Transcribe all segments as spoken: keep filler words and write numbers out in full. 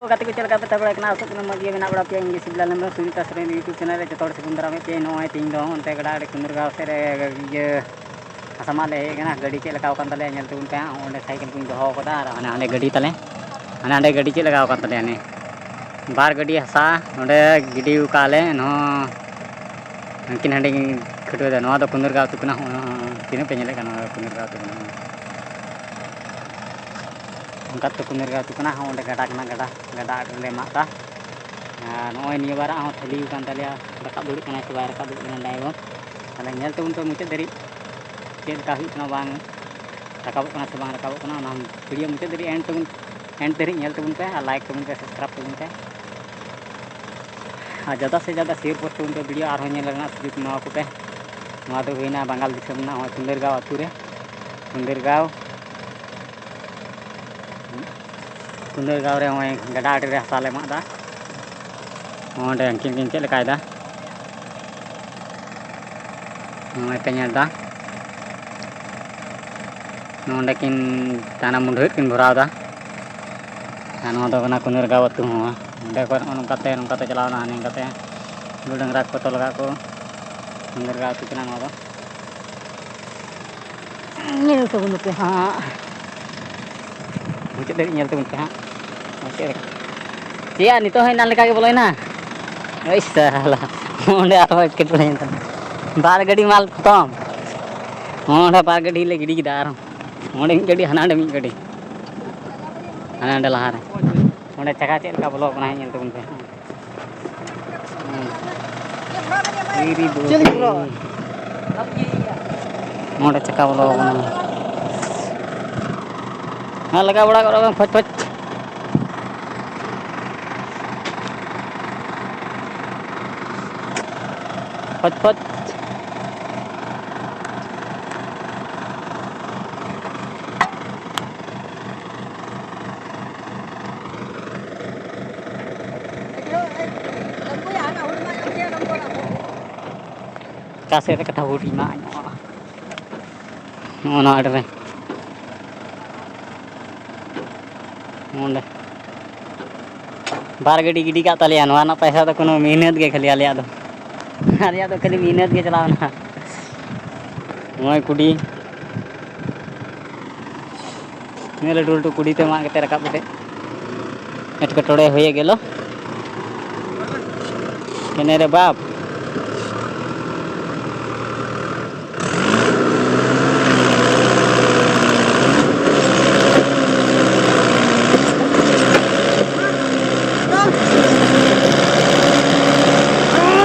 ᱜᱟᱛᱮ ᱠᱚ, ᱪᱮᱫ ᱞᱮᱠᱟ ᱯᱮ ᱛᱟᱦᱮᱸ ᱵᱟᱲᱟᱭ ᱠᱟᱱᱟ? ᱟᱥᱚᱜ ᱠᱟᱱᱟ ᱢᱚᱡᱽ ᱜᱮ ᱢᱮᱱᱟᱜ ᱵᱟᱲᱟ ᱯᱮᱭᱟ᱾ ᱤᱧ ᱜᱮ ᱥᱤᱵᱞᱟ ᱦᱮᱢᱵᱨᱚᱢ, ᱥᱩᱱᱤᱛᱟ ᱥᱚᱨᱮᱱ YouTube ᱪᱮᱱᱮᱞ ᱨᱮ ᱡᱚᱛᱚ ᱦᱚᱲ ᱥᱟᱹᱜᱩᱱ ᱫᱟᱨᱟᱢᱮᱫ ᱯᱮᱭᱟ᱾ ᱱᱚᱜᱼᱚᱭ ᱛᱮᱦᱮᱧ ᱫᱚ ᱚᱱᱛᱮ ᱜᱟᱰᱟ ᱟᱲᱮ ᱠᱩᱱᱫᱩᱨᱜᱟᱸᱣ ᱥᱮᱫ ᱨᱮ ᱤᱭᱟᱹ ᱦᱟᱥᱟ ᱢᱟᱜ ᱞᱮ ᱦᱮᱡ ᱟᱠᱟᱱᱟ᱾ ᱜᱟᱹᱰᱤ ᱪᱮᱫ ᱞᱮᱠᱟ ᱟᱠᱟᱱ ᱛᱟᱞᱮᱭᱟ ᱧᱮᱞ ᱛᱟᱵᱚᱱ ᱯᱮ ᱦᱟᱸᱜ᱾ ᱚᱸᱰᱮ ᱥᱟᱭᱠᱮᱞ ᱠᱚᱧ ᱫᱚᱦᱚ ᱟᱠᱟᱫᱟ ᱟᱨ ᱦᱟᱱᱮ ᱦᱟᱸᱰᱮ ᱜᱟᱹᱰᱤ ᱛᱟᱞᱮ, ᱦᱟᱱᱮ ᱦᱟᱸᱰᱮ ᱜᱟᱹᱰᱤ ᱪᱮᱫ ᱞᱮᱠᱟ ᱟᱠᱟᱱ ᱛᱟᱞᱮᱭᱟ᱾ ᱦᱟᱱᱮ ᱵᱟᱨ ᱜᱟᱹᱰᱤ ᱦᱟᱥᱟ ᱱᱚᱸᱰᱮ ᱜᱤᱰᱤ ᱟᱠᱟᱫ ᱞᱮ, ᱮᱱᱦᱚᱸ ᱩᱱᱠᱤᱱ ᱦᱟᱸᱰᱮ ᱠᱤᱱ ᱠᱷᱟᱹᱴᱣᱟᱹ ᱫᱟ᱾ ᱱᱚᱣᱟ ᱫᱚ ᱠᱩᱱᱫᱩᱨᱜᱟᱸᱣ ᱟᱹᱛᱩ ᱠᱟᱱᱟ᱾ ᱦᱚᱸ, ᱛᱤᱱᱟᱹᱜ ᱯᱮ ᱧᱮᱞᱮᱫ ᱠᱟᱱᱟ, ᱱᱚᱣᱟ ᱫᱚ ᱠᱩᱱᱫᱩᱨᱜᱟᱸᱣ ᱟᱹᱛᱩ ᱠᱟᱱᱟ᱾ ᱚᱱᱠᱟ ᱛᱮ ᱠᱩᱱᱫᱩᱨᱜᱟᱸᱣ ᱟᱹᱛᱩ ᱠᱟᱱᱟ᱾ ᱦᱚᱸ, ᱚᱸᱰᱮ ᱜᱟᱰᱟ ᱠᱟᱱᱟ, ᱜᱟᱰᱟ, ᱜᱟᱰᱟ ᱟᱲᱮ ᱨᱮᱞᱮ ᱢᱟᱜ ᱫᱟ᱾ ᱟᱨ ᱱᱚᱜᱼᱚᱭ ᱱᱤᱭᱟᱹ ᱵᱟᱨᱟᱜ ᱦᱚᱸ ᱛᱷᱟᱹᱞᱤ ᱟᱠᱟᱱ ᱛᱟᱞᱮᱭᱟ, ᱨᱟᱠᱟᱵ ᱫᱟᱲᱮᱭᱟᱜ ᱠᱟᱱᱟᱭ ᱥᱮ ᱵᱟᱭ ᱨᱟᱠᱟᱵ ᱫᱟᱲᱮᱭᱟᱜ ᱠᱟᱱᱟ ᱰᱟᱭᱵᱚᱨ᱾ ᱛᱟᱦᱞᱮ ᱧᱮᱞ ᱛᱟᱵᱚᱱ ᱯᱮ ᱢᱩᱪᱟᱹᱫ ᱫᱷᱟᱹᱨᱤᱡ ᱪᱮᱫ ᱞᱮᱠᱟ ᱦᱩᱭᱩᱜ ᱠᱟᱱᱟ ᱵᱟᱝ, ᱨᱟᱠᱟᱵᱚᱜ ᱠᱟᱱᱟ ᱥᱮ ᱵᱟᱝ ᱨᱟᱠᱟᱵᱚᱜ ᱠᱟᱱᱟ, ᱚᱱᱟ ᱵᱷᱤᱰᱤᱭᱳ ᱢᱩᱪᱟᱹᱫ ᱫᱷᱟᱹᱨᱤᱡ ᱮᱱᱰ ᱛᱟᱵᱚᱱ, ᱮᱱᱰ ᱫᱷᱟᱹᱨᱤᱡ ᱧᱮᱞ ᱛᱟᱵᱚᱱ ᱯᱮ ᱟᱨ ᱞᱟᱭᱤᱠ ᱛᱟᱵᱚᱱ ᱯᱮ, ᱥᱟᱵᱥᱠᱨᱟᱭᱤᱵᱽ ᱛᱟᱵᱚᱱ ᱯᱮ᱾ ᱟᱨ ᱡᱟᱫᱟ ᱥᱮ ᱡᱟᱫᱟ ᱥᱮᱭᱟᱨ ᱯᱳᱥᱴ ᱛᱟᱵᱚᱱ ᱯᱮ᱾ ᱵᱷᱤᱰᱤᱭᱳ ᱟᱨᱦᱚᱸ ᱧᱮᱞ ᱨᱮᱱᱟᱜ ᱥᱩᱡᱳᱜᱽ ᱮᱢᱟ ᱠᱚᱯᱮ᱾ ᱱᱚᱣᱟ ᱫᱚ ᱦᱩᱭᱱᱟ ᱵᱟᱝᱜᱟᱞ ᱫᱤᱥᱚᱢ ᱨᱮᱱᱟᱜ ᱱᱚᱜᱼᱚᱭ ᱠᱩᱱᱫᱟᱹᱨᱜᱟᱸᱣ ᱟᱹᱛᱩ ᱨᱮ, ᱠᱩᱱᱫᱟᱹᱨᱜᱟᱸᱣ᱾ ᱠᱩᱱᱫᱟᱹᱨᱜᱟᱸᱣ ᱨᱮ ᱱᱚᱜᱼᱚᱭ ᱜᱟᱰᱟ ᱟᱲᱮ ᱨᱮ ᱦᱟᱥᱟ ᱞᱮ ᱢᱟᱜ ᱮᱫᱟ᱾ ᱱᱚᱸᱰᱮ ᱩᱱᱠᱤᱱ ᱠᱤᱱ ᱪᱮᱫ ᱞᱮᱠᱟᱭᱮᱫᱟ, ᱱᱚᱜᱼᱚᱭ ᱯᱮ ᱧᱮᱞ ᱮᱫᱟ᱾ ᱱᱚᱸᱰᱮ ᱠᱤᱱ ᱛᱟᱦᱮᱱᱟ, ᱢᱩᱰᱷᱟᱹᱫ ᱠᱤᱱ ᱵᱷᱚᱨᱟᱣ ᱮᱫᱟ᱾ ᱟᱨ ᱱᱚᱣᱟ ᱫᱚ ᱠᱟᱱᱟ ᱠᱩᱱᱫᱟᱹᱨᱜᱟᱸᱣ ᱟᱹᱛᱩ ᱦᱚᱸ᱾ ᱚᱸᱰᱮ ᱠᱷᱚᱱ ᱱᱚᱜᱼᱚ ᱱᱚᱝᱠᱟᱛᱮ, ᱱᱚᱝᱠᱟᱛᱮ ᱪᱟᱞᱟᱣ ᱮᱱᱟ, ᱦᱟᱱᱮ ᱱᱚᱝᱠᱟᱛᱮ ᱜᱟᱹᱭ ᱰᱟᱝᱨᱟ ᱠᱚ ᱛᱚᱞ ᱟᱠᱟᱫ ᱠᱚ᱾ ᱠᱩᱱᱫᱟᱹᱨᱜᱟᱸᱣ ᱟᱹᱛᱩ ᱠᱟᱱᱟ ᱱᱚᱣᱟ ᱫᱚ᱾ ᱧᱮᱞ ᱛᱟᱵᱚᱱ ᱯᱮ ᱦᱟᱸᱜ, ᱢᱩᱪᱟᱹᱫ ᱫᱷᱟᱹᱵᱤᱡ ᱧᱮᱞ ᱛᱟᱵᱚᱱ ᱯᱮ ᱦᱟᱸᱜ᱾ ᱪᱮᱫ ᱞᱮᱠᱟ? ᱪᱮᱫ ᱭᱟ, ᱱᱤᱛᱚᱜ ᱦᱚᱸ ᱮᱱᱟᱱ ᱞᱮᱠᱟ ᱜᱮ ᱵᱚᱞᱚᱭᱮᱱᱟ᱾ ᱳᱭ ᱥᱟᱞᱟ, ᱚᱸᱰᱮ ᱟᱨᱦᱚᱸ ᱮᱴᱠᱮᱴᱚᱬᱮᱭᱮᱱ ᱛᱟᱢᱟ᱾ ᱵᱟᱨ ᱜᱟᱹᱰᱤ ᱢᱟᱞ ᱠᱷᱚᱛᱚᱢ᱾ ᱚᱸᱰᱮ ᱵᱟᱨ ᱜᱟᱹᱰᱤ ᱞᱮ ᱜᱤᱰᱤ ᱠᱮᱫᱟ ᱟᱨᱦᱚᱸ᱾ ᱚᱸᱰᱮ ᱢᱤᱫ ᱜᱟᱹᱰᱤ, ᱦᱟᱱᱟ ᱚᱸᱰᱮ ᱢᱤᱫ ᱜᱟᱹᱰᱤ᱾ ᱦᱟᱱᱟ ᱚᱸᱰᱮ ᱞᱟᱦᱟ ᱨᱮ᱾ ᱚᱸᱰᱮ ᱪᱟᱠᱟ ᱪᱮᱫ ᱞᱮᱠᱟ ᱵᱚᱞᱚ ᱠᱟᱱᱟ ᱦᱟᱸᱜ, ᱧᱮᱞ ᱛᱟᱵᱚᱱ ᱯᱮ᱾ ᱱᱚᱰᱮ ᱪᱟᱠᱟ ᱵᱚᱞᱚ ᱟᱠᱟᱱᱟ᱾ ᱦᱮᱸ, ᱞᱟᱜᱟᱣ ᱵᱟᱲᱟ ᱜᱚᱫ ᱠᱟᱜ ᱢᱮ, ᱯᱷᱚᱪ ᱯᱷᱚᱪ᱾ ᱯᱷᱚᱪ ᱯᱷᱚᱪ᱾ ᱚᱠᱟ ᱥᱮᱫ ᱨᱮ ᱠᱟᱴᱟ ᱵᱩᱴ ᱤᱧ ᱢᱟᱜ ᱧᱚᱜᱼᱟ᱾ ᱱᱚᱜᱼᱚ ᱱᱚᱣᱟ ᱟᱲᱮ ᱨᱮ᱾ ᱱᱚᱸᱰᱮ᱾ ᱵᱟᱨ ᱜᱟᱹᱰᱤ ᱜᱤᱰᱤ ᱠᱟᱜ ᱛᱟᱞᱮᱭᱟ᱾ ᱱᱚᱣᱟ ᱨᱮᱱᱟᱜ ᱯᱚᱭᱥᱟ ᱫᱚ ᱠᱳᱱᱳ ᱢᱮᱦᱱᱚᱛ ᱜᱮ ᱠᱷᱟᱹᱞᱤ ᱟᱞᱮᱭᱟᱜ ᱫᱚ᱾ ᱟᱞᱮᱭᱟᱜ ᱫᱚ ᱠᱷᱟᱹᱞᱤ ᱢᱮᱦᱱᱚᱛ ᱜᱮ ᱪᱟᱞᱟᱣ ᱮᱱᱟ᱾ ᱱᱚᱜᱼᱚᱭ ᱠᱩᱰᱤ᱾ ᱱᱤᱭᱟᱹ ᱞᱟᱹᱴᱩ ᱞᱟᱹᱴᱩ ᱠᱩᱰᱤ ᱛᱮ ᱢᱟᱜ ᱠᱟᱛᱮ ᱨᱟᱠᱟᱵ ᱠᱟᱛᱮ ᱮᱴᱠᱮᱴᱚᱬᱮ ᱦᱩᱭ ᱜᱮᱞᱚ᱾ ᱮᱱᱮ ᱨᱮ ᱵᱟᱯ᱾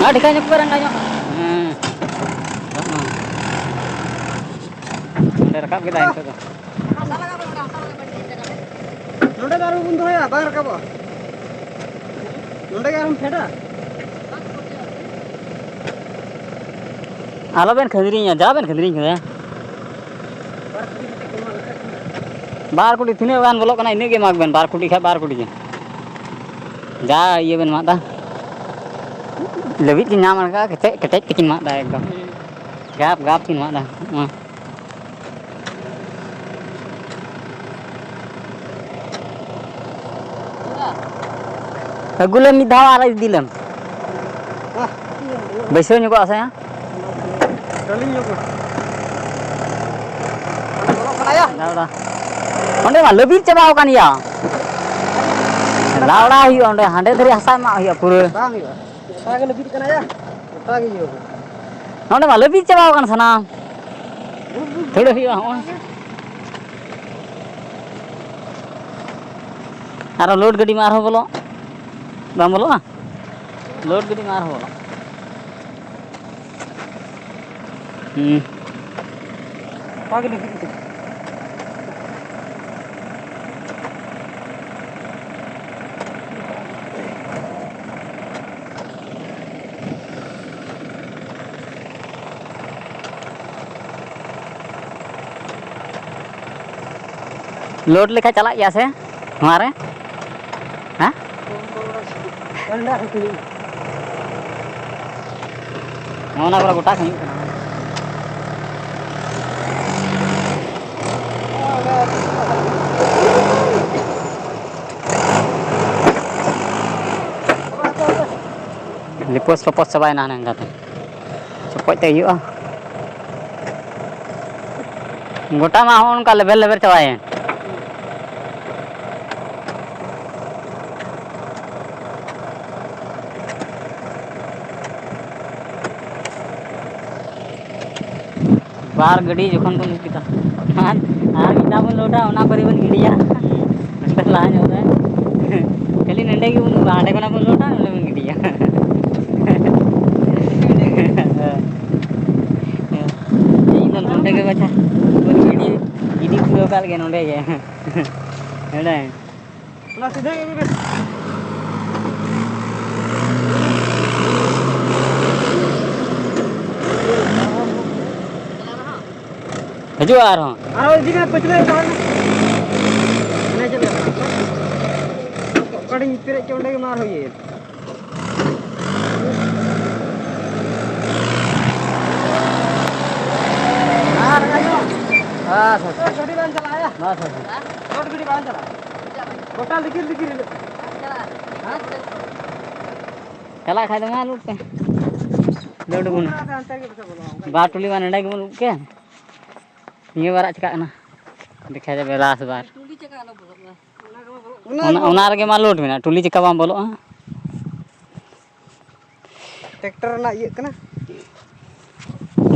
ᱟᱨ ᱰᱷᱮᱠᱟ ᱧᱚᱜ ᱯᱮ, ᱨᱟᱸᱜᱟ ᱧᱚᱜ᱾ ᱦᱮᱸ᱾ ᱚᱸᱰᱮ ᱨᱟᱠᱟᱵ ᱠᱮᱫᱟᱭ ᱱᱤᱛᱚᱜ ᱫᱚ᱾ ᱱᱚᱸᱰᱮ ᱫᱚ ᱟᱨᱦᱚᱸ ᱵᱚᱱ ᱫᱚᱦᱚᱭᱟ, ᱵᱟᱝ ᱨᱟᱠᱟᱵᱚᱜᱼᱟ᱾ ᱱᱚᱸᱰᱮ ᱜᱮ ᱟᱨᱦᱚᱸ ᱯᱷᱮᱰᱟ᱾ ᱟᱞᱚᱵᱮᱱ ᱠᱷᱟᱹᱫᱽᱨᱤᱧᱟ, ᱡᱟ ᱵᱮᱱ ᱠᱷᱟᱹᱫᱽᱨᱤᱧ ᱠᱟᱱᱟ᱾ ᱵᱟᱨ ᱠᱩᱴᱤ ᱛᱤᱱᱟᱹᱜ ᱜᱟᱱ ᱵᱚᱞᱚᱜ ᱠᱟᱱᱟ, ᱤᱱᱟᱹᱜ ᱜᱮ ᱢᱟᱜᱽ ᱵᱮᱱ, ᱵᱟᱨ ᱠᱩᱴᱤ ᱠᱷᱟᱡ ᱵᱟᱨ ᱠᱩᱴᱤ ᱜᱮ᱾ ᱡᱟ ᱤᱭᱟᱹ ᱵᱮᱱ ᱢᱟᱜ ᱫᱟ, ᱞᱟᱹᱵᱤᱫ ᱠᱤᱱ ᱧᱟᱢ ᱟᱠᱟᱫ, ᱠᱮᱴᱮᱡ ᱠᱮᱴᱮᱡ ᱛᱮᱠᱤᱱ ᱢᱟᱜ ᱫᱟ ᱮᱠᱫᱚᱢ᱾ ᱜᱟᱯ ᱜᱟᱯ ᱠᱤᱱ ᱢᱟᱜ ᱫᱟ᱾ ᱦᱚᱸ᱾ ᱟᱹᱜᱩ ᱞᱮᱢ ᱢᱤᱫ ᱫᱷᱟᱣ ᱟᱨ ᱤᱫᱤ ᱞᱮᱢ᱾ ᱵᱟᱹᱭᱥᱟᱹᱣ ᱧᱚᱜᱚᱜᱼᱟ ᱥᱮ? ᱰᱟᱹᱞᱤᱧ ᱧᱚᱜ ᱠᱟᱱᱟ᱾ ᱫᱟᱣᱲᱟ᱾ ᱚᱸᱰᱮ ᱢᱟ ᱞᱟᱹᱵᱤᱫ ᱪᱟᱵᱟᱣ ᱟᱠᱟᱱ ᱭᱟ᱾ ᱫᱟᱣᱲᱟ ᱦᱩᱭᱩᱜᱼᱟ ᱚᱸᱰᱮ, ᱦᱟᱸᱰᱮ ᱫᱷᱟᱹᱨᱤᱡ ᱦᱟᱥᱟ ᱮᱢᱟᱜ ᱦᱩᱭᱩᱜᱼᱟ ᱯᱩᱨᱟᱹ᱾ ᱵᱟᱝ ᱦᱩᱭᱩᱜᱼᱟ᱾ ᱜᱚᱴᱟ ᱜᱮ ᱞᱟᱹᱵᱤᱫ ᱠᱟᱱᱟ ᱭᱟ᱾ ᱜᱚᱴᱟ ᱜᱮ ᱤᱭᱟᱹ ᱠᱟᱱᱟ᱾ ᱱᱚᱰᱮ ᱢᱟ ᱞᱟᱹᱵᱤᱫ ᱪᱟᱵᱟᱣ ᱟᱠᱟᱱ ᱥᱟᱱᱟᱢ᱾ ᱛᱷᱚᱲᱟ ᱦᱩᱭᱩᱜᱼᱟ ᱦᱚᱸᱜᱼᱚᱭ᱾ ᱟᱨᱚ ᱞᱳᱰ ᱜᱟᱹᱰᱤ ᱢᱟ ᱟᱨᱦᱚᱸ ᱵᱚᱞᱚᱜ᱾ ᱵᱟᱝ ᱵᱚᱞᱚᱜᱼᱟ? ᱞᱳᱰ ᱜᱟᱹᱰᱤ ᱢᱟ ᱟᱨᱦᱚᱸ ᱵᱚᱞᱚᱜ᱾ ᱦᱩᱸ᱾ ᱜᱚᱴᱟ ᱜᱮ ᱞᱟᱹᱵᱤᱫ ᱠᱟᱱᱟ᱾ ᱞᱳᱰ ᱞᱮᱠᱷᱟᱡ ᱪᱟᱞᱟᱜ ᱜᱮᱭᱟ ᱥᱮ ᱱᱚᱣᱟ ᱨᱮ? ᱦᱮᱸ? ᱱᱚᱜᱼᱚ ᱱᱟ ᱠᱚᱨᱮ ᱜᱚᱴᱟ ᱠᱷᱟᱹᱧᱚᱜ ᱠᱟᱱᱟ᱾ ᱞᱤᱯᱚᱥ ᱞᱚᱯᱚᱥ ᱪᱟᱵᱟᱭᱮᱱᱟ ᱦᱟᱱᱮ ᱚᱱᱠᱟᱛᱮ᱾ ᱪᱚᱯᱚᱡ ᱛᱮ ᱦᱩᱭᱩᱜᱼᱟ᱾ ᱜᱚᱴᱟ ᱢᱟ ᱦᱚᱸᱜᱼᱚ ᱱᱚᱝᱠᱟ ᱞᱮᱵᱮᱨ ᱞᱮᱵᱮᱨ ᱪᱟᱵᱟᱭᱮᱱ᱾ ᱵᱟᱨ ᱜᱟᱹᱰᱤ ᱡᱚᱠᱷᱚᱱ ᱵᱚᱱ ᱟᱹᱜᱩ ᱠᱮᱫᱟ, ᱟᱨ, ᱟᱨ ᱢᱤᱫ ᱫᱷᱟᱣ ᱵᱚᱱ ᱞᱳᱰᱟ, ᱚᱱᱟ ᱯᱚᱨᱮ ᱵᱚᱱ ᱜᱤᱰᱤᱭᱟ᱾ ᱞᱟᱦᱟ ᱧᱚᱜ ᱨᱮ ᱠᱷᱟᱹᱞᱤ ᱱᱚᱸᱰᱮ ᱜᱮᱵᱚᱱ, ᱦᱟᱸᱰᱮ ᱠᱷᱚᱱᱟᱜ ᱵᱚᱱ ᱞᱳᱰᱟ, ᱱᱚᱸᱰᱮ ᱵᱚᱱ ᱜᱤᱰᱤᱭᱟ᱾ ᱤᱧ ᱫᱚ ᱱᱚᱸᱰᱮ ᱜᱮ ᱵᱟᱪᱷᱟ, ᱜᱤᱰᱤ, ᱜᱤᱰᱤ ᱯᱩᱨᱟᱹᱣ ᱠᱟᱜ ᱞᱮᱜᱮ ᱱᱚᱸᱰᱮ ᱜᱮ᱾ ᱱᱚᱸᱰᱮ᱾ ᱚᱱᱟ ᱥᱤᱫᱷᱟᱹ ᱜᱮ ᱵᱮᱥ᱾ ᱦᱤᱡᱩᱜᱼᱟ ᱟᱨᱦᱚᱸ᱾ ᱟᱨᱦᱚᱸ ᱤᱫᱤ ᱢᱮ, ᱯᱟᱹᱪᱷᱞᱟᱹ ᱛᱟᱦᱮᱱ ᱢᱮ᱾ ᱚᱱᱮ ᱪᱮᱫ ᱞᱮᱠᱟ? ᱚᱠᱟᱴᱤᱧ ᱯᱮᱨᱮᱡ ᱠᱮᱫ, ᱚᱸᱰᱮ ᱜᱮ ᱢᱟ ᱟᱨᱦᱚᱸ ᱤᱭᱟᱹᱭᱮᱱ᱾ ᱟᱨ ᱨᱟᱠᱟᱵ ᱧᱚᱜ᱾ ᱵᱟᱥ, ᱵᱟᱥ᱾ ᱜᱟᱹᱰᱤ ᱵᱟᱝ ᱪᱟᱞᱟᱜᱼᱟ᱾ ᱵᱟᱥ, ᱵᱟᱥ, ᱵᱟᱥ᱾ ᱞᱳᱰ ᱜᱟᱹᱰᱤ ᱵᱟᱝ ᱪᱟᱞᱟᱜᱼᱟ᱾ ᱜᱚᱴᱟ ᱞᱤᱠᱤᱨ ᱞᱤᱠᱤᱨ ᱦᱤᱡᱩᱜ ᱠᱟᱱᱟ᱾ ᱦᱮᱸ? ᱪᱟᱞᱟᱜ ᱠᱷᱟᱡ ᱫᱚ ᱢᱟ ᱞᱩᱴ ᱯᱮ᱾ ᱞᱩᱴ ᱵᱚᱱ᱾ ᱦᱟᱱᱛᱮ ᱨᱮᱜᱮ ᱯᱮᱥᱮ ᱵᱚᱞᱚᱜᱼᱟ, ᱚᱱᱠᱟ ᱜᱮ᱾ ᱵᱟᱨ ᱴᱩᱞᱤ ᱢᱟ ᱱᱚᱸᱰᱮ ᱜᱮᱵᱚᱱ ᱩᱵ ᱠᱮᱫ᱾ ᱱᱤᱭᱟᱹ ᱵᱟᱨᱟᱜ ᱪᱤᱠᱟᱜ ᱠᱟᱱᱟ? ᱫᱮᱠᱷᱟ ᱡᱟᱵᱮ ᱞᱟᱥ ᱵᱟᱨ᱾ ᱴᱩᱞᱤ ᱪᱟᱠᱟ ᱟᱞᱚ ᱵᱚᱞᱚᱜ ᱢᱟ᱾ ᱚᱱᱟ ᱜᱮ ᱵᱚᱞᱚᱜ ᱚᱱᱟ, ᱠᱟᱱᱟ᱾ ᱚᱱᱟ ᱨᱮᱜᱮ ᱢᱟ ᱞᱳᱰ ᱢᱮᱱᱟᱜᱼᱟ, ᱴᱩᱞᱤ ᱪᱟᱠᱟ ᱵᱟᱝ ᱵᱚᱞᱚᱜᱼᱟ᱾ ᱴᱨᱟᱠᱴᱟᱨ ᱨᱮᱱᱟᱜ ᱤᱭᱟᱹᱜ ᱠᱟᱱᱟ᱾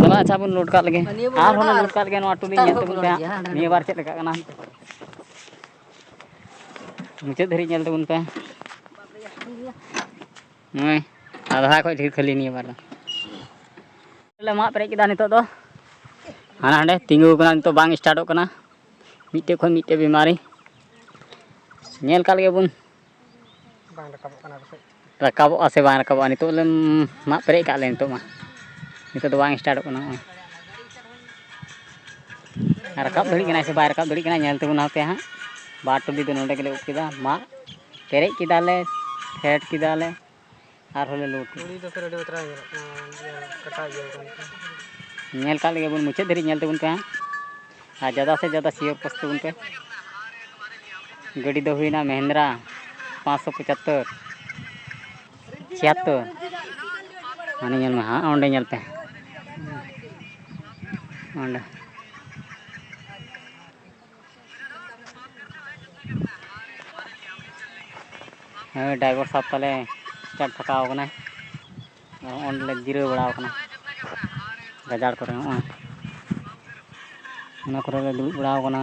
ᱫᱮᱞᱟ ᱟᱪᱪᱷᱟ ᱵᱚᱱ ᱞᱳᱰ ᱠᱟᱜ ᱞᱮᱜᱮ᱾ ᱱᱤᱭᱟᱹ ᱵᱚᱱ ᱟᱨᱦᱚᱸ ᱞᱳᱰᱟ ᱞᱮ ᱟᱨ ᱞᱳᱰ ᱠᱟᱜ ᱞᱮᱜᱮ ᱱᱚᱣᱟ ᱴᱩᱞᱤ ᱪᱮᱛᱟᱱ ᱧᱮᱞ ᱠᱷᱚᱡ ᱛᱟᱵᱚᱱ ᱵᱚᱱ ᱯᱮ ᱞᱳᱰ ᱦᱟᱸᱜ᱾ ᱤᱫᱤᱭᱟ, ᱦᱟᱸᱰᱮ ᱱᱤᱭᱟᱹ ᱵᱚᱱ ᱵᱟᱨ ᱪᱮᱫ ᱞᱮᱠᱟᱜ ᱠᱟᱱᱟ᱾ ᱢᱩᱪᱟᱹᱫ ᱫᱷᱟᱹᱨᱤᱡ ᱧᱮᱞ ᱛᱟᱵᱚᱱ ᱯᱮ᱾ ᱱᱚᱜᱼᱚᱭ ᱟᱫᱷᱟ ᱠᱷᱚᱡ ᱰᱷᱮᱨ ᱠᱷᱟᱹᱞᱤ ᱱᱤᱭᱟᱹ ᱵᱟᱨ ᱫᱚ᱾ ᱞᱮ ᱢᱟᱜ ᱯᱮᱨᱮᱡ ᱠᱮᱫᱟ ᱱᱤᱛᱚᱜ ᱫᱚ᱾ ᱦᱟᱱᱟ ᱦᱟᱸᱰᱮ ᱛᱤᱸᱜᱩ ᱠᱟᱱᱟ, ᱱᱤᱛᱚᱜ ᱵᱟᱝ ᱥᱴᱟᱨᱴᱚᱜ ᱠᱟᱱᱟ᱾ ᱢᱤᱫᱴᱮᱡ ᱠᱷᱚᱱ ᱢᱤᱫᱴᱮᱡ ᱵᱤᱢᱟᱨᱤ᱾ ᱧᱮᱞ ᱠᱟᱜ ᱞᱮᱜᱮ ᱵᱚᱱ᱾ ᱵᱟᱝ ᱨᱟᱠᱟᱵᱚᱜ ᱠᱟᱱᱟ ᱯᱟᱥᱮᱡ᱾ ᱨᱟᱠᱟᱵᱚᱜᱼᱟ ᱥᱮ ᱵᱟᱝ ᱨᱟᱠᱟᱵᱚᱜᱼᱟ? ᱱᱤᱛᱚᱜ ᱞᱮ ᱢᱟᱜ ᱯᱮᱨᱮᱡ ᱠᱟᱜ ᱞᱮ ᱱᱤᱛᱚᱜ ᱢᱟ᱾ ᱱᱤᱛᱚᱜ ᱫᱚ ᱵᱟᱝ ᱥᱴᱟᱨᱴᱚᱜ ᱠᱟᱱᱟ ᱱᱚᱜᱼᱚᱭ᱾ ᱨᱟᱠᱟᱵ ᱫᱟᱲᱮᱭᱟᱜ ᱠᱟᱱᱟᱭ ᱥᱮ ᱵᱟᱭ ᱨᱟᱠᱟᱵ ᱫᱟᱲᱮᱭᱟᱜ ᱠᱟᱱᱟ, ᱧᱮᱞ ᱛᱟᱵᱚᱱ ᱦᱟᱯᱮ ᱦᱟᱸᱜ᱾ ᱵᱟᱨ ᱴᱩᱞᱤ ᱫᱚ ᱱᱚᱸᱰᱮ ᱜᱮᱞᱮ ᱩᱵ ᱠᱮᱫᱟ, ᱢᱟᱜ ᱯᱮᱨᱮᱡ ᱠᱮᱫᱟᱞᱮ, ᱯᱷᱮᱰ ᱠᱮᱫᱟᱞᱮ᱾ ᱟᱨᱦᱚᱸ ᱞᱮ ᱞᱳᱰ᱾ ᱜᱷᱩᱲᱤ ᱫᱚ ᱯᱷᱮᱨ ᱟᱹᱰᱤ ᱵᱟᱛᱨᱟᱣ ᱧᱮᱞᱚᱜ ᱠᱟᱱᱟ, ᱤᱭᱟᱹ, ᱠᱟᱴᱟ ᱤᱭᱟᱹ ᱠᱟᱱᱟ᱾ ᱧᱮᱞ ᱠᱟᱜ ᱞᱮᱜᱮ ᱵᱚᱱ, ᱢᱩᱪᱟᱹᱫ ᱫᱷᱟᱹᱨᱤᱡ ᱧᱮᱞ ᱛᱟᱵᱚᱱ ᱯᱮ ᱦᱟᱸᱜ᱾ ᱟᱨ ᱡᱟᱫᱟ ᱥᱮ ᱡᱟᱫᱟ ᱥᱤᱭᱳᱨ ᱯᱳᱥᱴ ᱛᱟᱵᱚᱱ ᱯᱮ᱾ ᱜᱟᱹᱰᱤ ᱫᱚ ᱦᱩᱭᱱᱟ ᱢᱮᱦᱮᱱᱫᱨᱟ ᱯᱟᱸᱪᱥᱚ ᱯᱚᱸᱪᱟᱛᱛᱳᱨ, ᱪᱷᱤᱭᱟᱛᱛᱳᱨ᱾ ᱦᱟᱱᱮ ᱧᱮᱞ ᱢᱮ ᱦᱟᱸᱜ, ᱚᱸᱰᱮ ᱧᱮᱞ ᱯᱮ, ᱚᱸᱰᱮ᱾ ᱦᱮᱸ, ᱰᱨᱟᱭᱵᱷᱟᱨ ᱥᱟᱵ ᱛᱟᱞᱮ ᱥᱴᱟᱨᱴ ᱯᱷᱟᱠᱟᱣ ᱠᱟᱱᱟᱭ᱾ ᱟᱨ ᱦᱚᱸᱜᱼᱚᱭ ᱞᱮ ᱡᱤᱨᱟᱹᱣ ᱵᱟᱲᱟᱣ ᱠᱟᱱᱟ ᱜᱟᱡᱟᱲ ᱠᱚᱨᱮ᱾ ᱦᱚᱸᱜᱼᱚᱭ ᱚᱱᱟ ᱠᱚᱨᱮ ᱞᱮ ᱫᱩᱲᱩᱵ ᱵᱟᱲᱟᱣ ᱠᱟᱱᱟ᱾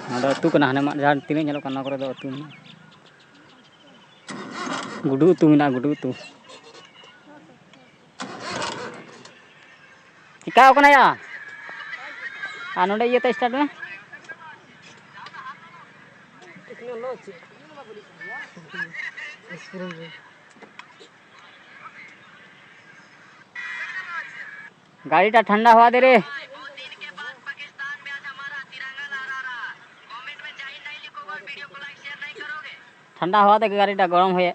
ᱱᱚᱣᱟ ᱫᱚ ᱟᱹᱛᱩ ᱠᱟᱱᱟ, ᱦᱟᱱᱮ ᱢᱟᱫ ᱡᱟᱦᱟᱸ ᱛᱤᱱᱟᱹᱜ ᱧᱮᱞᱚᱜ ᱠᱟᱱᱟ, ᱚᱱᱟ ᱠᱚᱨᱮ ᱫᱚ ᱟᱹᱛᱩ ᱢᱮᱱᱟᱜᱼᱟ᱾ ᱜᱩᱰᱩ ᱩᱛᱩ ᱢᱮᱱᱟᱜᱼᱟ, ᱜᱩᱰᱩ ᱩᱛᱩ᱾ ᱪᱤᱠᱟᱣ ᱠᱟᱱᱟ ᱭᱟ? ᱟᱨ ᱱᱚᱰᱮ ᱤᱭᱟᱹᱛᱮ ᱥᱴᱟᱨᱴ ᱢᱮ᱾ गाड़ी टा ठंडा हुआ दे रे। ठंडा हुआ दे गाड़ी टा, गरम हुए।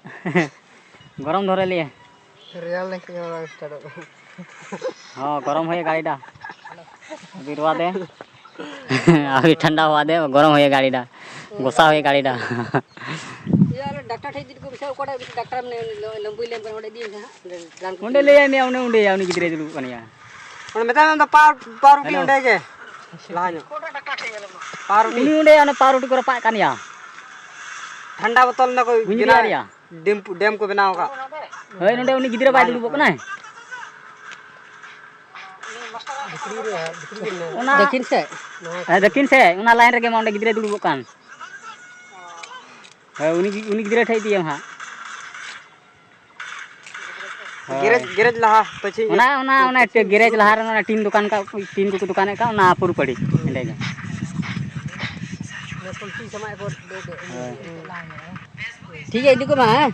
गरम धरे लिए। ᱨᱮᱭᱟᱲ ᱞᱮᱱᱠᱷᱟᱱ ᱜᱮ ᱵᱟᱝ ᱥᱴᱟᱨᱴᱚᱜ ᱠᱟᱱᱟ᱾ ᱦᱚᱸ, ᱜᱚᱨᱚᱢ ᱦᱩᱭ ᱜᱟᱹᱲᱤ ᱰᱟ᱾ ᱟᱹᱵᱤ ᱨᱚᱣᱟ ᱫᱮ᱾ ᱟᱹᱵᱤ ᱴᱷᱟᱱᱰᱟ ᱦᱚᱣᱟ ᱫᱮ, ᱜᱚᱨᱚᱢ ᱦᱩᱭ ᱜᱟᱹᱲᱤ ᱰᱟ᱾ ᱜᱚᱥᱟ ᱦᱩᱭ ᱜᱟᱹᱲᱤ ᱰᱟ᱾ ᱤᱭᱟᱹ, ᱟᱞᱮ ᱰᱟᱠᱛᱟᱨ ᱴᱷᱮᱱ ᱤᱫᱤ ᱠᱚ ᱢᱮᱥᱮ, ᱚᱠᱟᱴᱟᱜ ᱢᱤᱫᱴᱮᱱ ᱰᱟᱠᱛᱟᱨ ᱢᱮᱱᱟᱭᱟ, ᱩᱱᱤ ᱞᱟᱹᱢᱵᱩᱭ ᱞᱮᱢ ᱠᱟᱱᱟ, ᱚᱸᱰᱮ ᱤᱫᱤᱭᱮᱢ ᱥᱮ ᱦᱟᱸᱜ, ᱚᱸᱰᱮ ᱨᱟᱱ ᱠᱚ ᱚᱸᱰᱮ ᱮᱢᱚᱜᱼᱟ᱾ ᱞᱟᱹᱭᱟᱭ ᱢᱮᱭᱟ, ᱚᱱᱮ ᱩᱱᱤ ᱩᱱᱤ ᱜᱤᱫᱽᱨᱟᱹᱭ ᱫᱩᱲᱩᱵ ᱠᱟᱱ ᱜᱮᱭᱟ᱾ ᱚᱸᱰᱮ ᱢᱮᱛᱟᱭ ᱢᱮ, ᱚᱸᱰᱮ ᱯᱟᱣᱟᱨ, ᱯᱟᱣᱟᱨ ᱨᱩᱴᱤ ᱦᱮᱞᱳ᱾ ᱚᱸᱰᱮ ᱜᱮ᱾ ᱞᱟᱦᱟ ᱧᱚᱜ᱾ ᱯᱟᱣᱟᱨ ᱨᱩᱴᱤ᱾ ᱩᱱᱤ ᱚᱸᱰᱮ ᱚᱱᱟ ᱯᱟᱣᱟᱨ ᱨᱩᱴᱤ ᱠᱚ ᱨᱟᱯᱟᱜ ᱠᱟᱱ ᱜᱮᱭᱟ᱾ ᱴᱷᱟᱱᱰᱟ ᱵᱚᱛᱚᱞ ᱚᱱᱟ ᱠᱚ ᱵᱩᱡᱽ ᱵᱮᱱᱟᱣ ᱜᱮᱭᱟ᱾ ᱰᱮᱢ, ᱰᱮᱢ ᱠᱚ ᱵᱮᱱᱟᱣ ᱟᱠᱟᱫ᱾ ᱦᱳᱭ, ᱱᱚᱰᱮ ᱩᱱᱤ ᱜᱤᱫᱽᱨᱟᱹ ᱵᱟᱭ ᱫᱩᱲᱩᱵᱚᱜ ᱠᱟᱱᱟᱭ? ᱚᱱᱟ ᱫᱟᱹᱠᱷᱤᱱ ᱥᱮᱫ? ᱦᱮᱸ, ᱫᱟᱹᱠᱷᱤᱱ ᱥᱮᱫ, ᱚᱱᱟ ᱞᱟᱭᱤᱱ ᱨᱮᱜᱮ ᱢᱟ ᱚᱸᱰᱮ ᱜᱤᱫᱽᱨᱟᱹᱭ ᱫᱩᱲᱩᱵᱚᱜ ᱠᱟᱱ᱾ ᱦᱳᱭ, ᱩᱱᱤ, ᱩᱱᱤ ᱜᱤᱫᱽᱨᱟᱹ ᱴᱷᱮᱡ ᱤᱫᱤᱭᱮᱢ ᱦᱟᱸᱜ᱾ ᱦᱳᱭ᱾ ᱜᱮᱨᱮᱡᱽ, ᱜᱮᱨᱮᱡᱽ ᱞᱟᱦᱟ ᱯᱟᱹᱪᱷᱤ ᱧᱚᱜ᱾ ᱚᱱᱟ, ᱚᱱᱟ, ᱚᱱᱟ ᱜᱮᱨᱮᱡᱽ ᱞᱟᱦᱟ ᱨᱮ ᱚᱱᱟ ᱴᱤᱱ ᱫᱚᱠᱟᱱ ᱠᱟᱜ, ᱴᱤᱱ ᱠᱚᱠᱚ ᱫᱚᱠᱟᱱᱮᱫ ᱠᱟᱜ, ᱚᱱᱟ ᱯᱩᱨᱟᱹ ᱯᱟᱹᱲᱤ ᱚᱸᱰᱮ ᱜᱮ᱾ ᱦᱳᱭ᱾ ᱴᱷᱤᱠ ᱜᱮᱭᱟ, ᱤᱫᱤ ᱠᱚᱢᱟ, ᱦᱮᱸ?